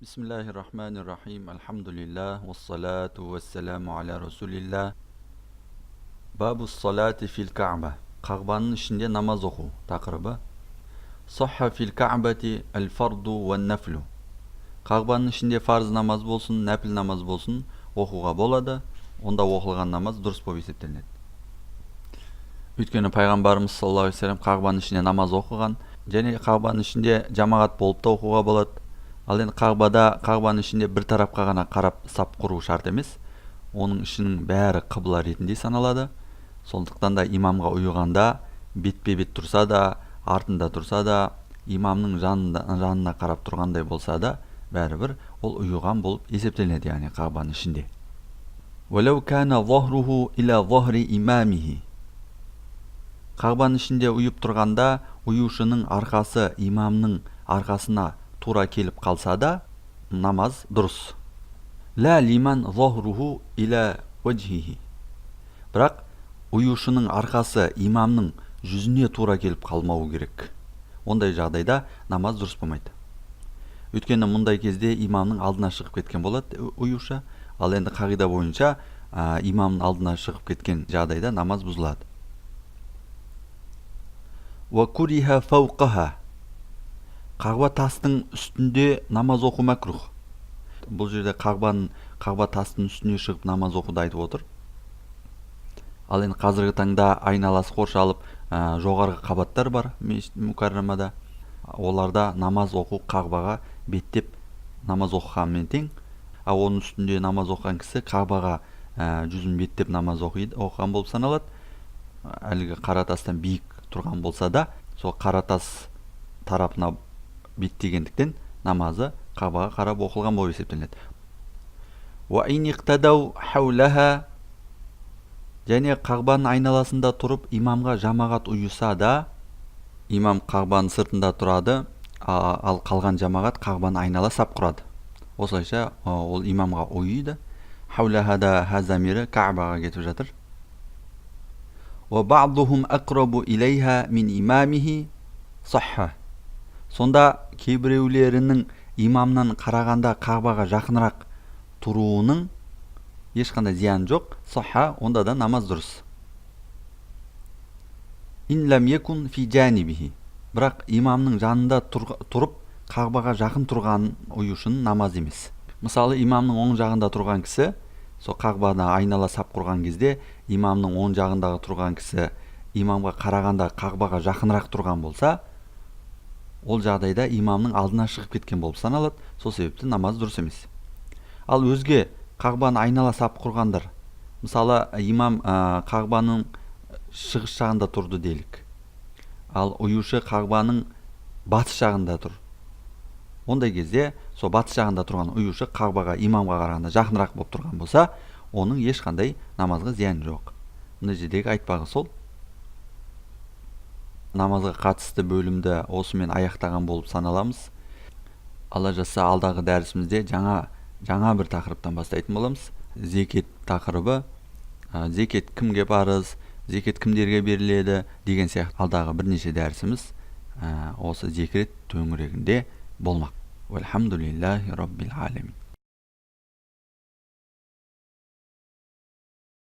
Бисмиллахи рахмани рахим. Альхамдулиллах, уассалату уассаламу аля расулилля. Бабу салати фил ка'ба. Қағбаның ішінде намаз оқу тақырыбы. Сахха фил ка'бати әл фарду уан нафлу. Қағбаның ішінде фарз намаз болсын, нәпіл намаз болсын, оқуға болады. Онда оқылған намаз дұрыс болып есептелінеді. Өйткені пайғамбарымыз саллаллаху алейхи вассалам қағбаның ішінде намаз оқыған және қағбаның ішінде жамағат болып та оқуға болады. Ал енді қағбада, қағбаның ішінде бір тарапқа ғана қарап сап құру шарт емес. Оның ішінің бәрі қыбла ретінде саналады. Сондықтан да имамға ұйығанда бетпе бет тұрса да, артында тұрса да, имамның жанына қарап тұрғандай болса да, бәрібір ол ұйыған болып есептелінеді, яғни қағбаның ішінде. Уәләу кәна захруху иля захри имамихи. Қағбаның ішінде ұйып тұрғанда ұюшының арқасы имамның арқасына тура келіп қалса да, намаз дұрыс. Ла лиман захруху иля ваджхихи. Бірақ ұюшының арқасы имамның жүзіне тура келіп қалмауы керек. Ондай жағдайда намаз дұрыс болмайды. Өйткені мұндай кезде имамның алдына шығып кеткен болады ұюшы. Ал енді қағида бойынша имамның алдына шығып кеткен жағдайда намаз бұзылады. Уа куриха фауқаха. Қағба тастың үстінде намаз оқу мәкрух. Бұл жерде қағба тастың үстіне шығып намаз оқуды айтып отыр. Ал енді қазіргі таңда айналасы қоршалып, жоғарғы қабаттар бар мешіт Мүкәррамада. Оларда намаз оқу қағбаға беттеп намаз оқығанмен тең. Ал оның үстінде намаз оқыған кісі қағбаға жүзін беттеп намаз оқыған болып саналады. Әлгі қара тастан биік тұрған болса да, сол қара тас тарапына беттегендіктен намазы қағбаға қарап оқылған болып есептелінеді. Уа ин иқтадау хаулаха. Және қағбаның айналасында тұрып имамға жамағат ұйыса да, имам қағбаның сыртында тұрады, ал қалған жамағат қағбаны айнала сап құрады. Осылайша ол имамға ұйиды. Хаулахада ха замирі Каабаға кетіп жатыр. Уа ба'духум ақрабу илейха мин имамихи сахха. Сонда кейбіреулерінің имамнан қарағанда қағбаға жақынырақ тұруының ешқандай зияны жоқ. Сахха, онда да намаз дұрыс. Ин лам якун фи жанибихи. Бірақ имамның жанында тұрып қағбаға жақын тұрған ұюшының намаз емес. Мысалы, имамның оң жағында тұрған кісі сол қағбаны айнала сап құрған кезде имамның оң жағындағы тұрған кісі имамға қарағанда қағбаға жақынырақ тұрған болса, ол жағдайда имамның алдына шығып кеткен болып саналады. Сол себепті намаз дұрыс емес. Ал өзге қағбаны айнала сап құрғандар, мысалы, имам қағбаның шығыс жағында тұрды делік, ал ұюшы қағбаның батыс жағында тұр. Ондай кезде сол батыс жағында тұрған ұюшы қағбаға имамға қарағанда жақынырақ болып тұрған болса, оның ешқандай намазға зияны жоқ. Мына жердегі айтпағы сол. Намазға қатысты бөлімді осымен аяқтаған болып саналамыз. Алла жазса, алдағы дәрісімізде жаңа бір тақырыптан бастайтын боламыз. Зекет тақырыбы, зекет кімге парыз, зекет кімдерге беріледі деген сияқты алдағы бірнеше дәрісіміз осы зекет төңірегінде болмақ. Уалхамдулиллахи раббил алямин.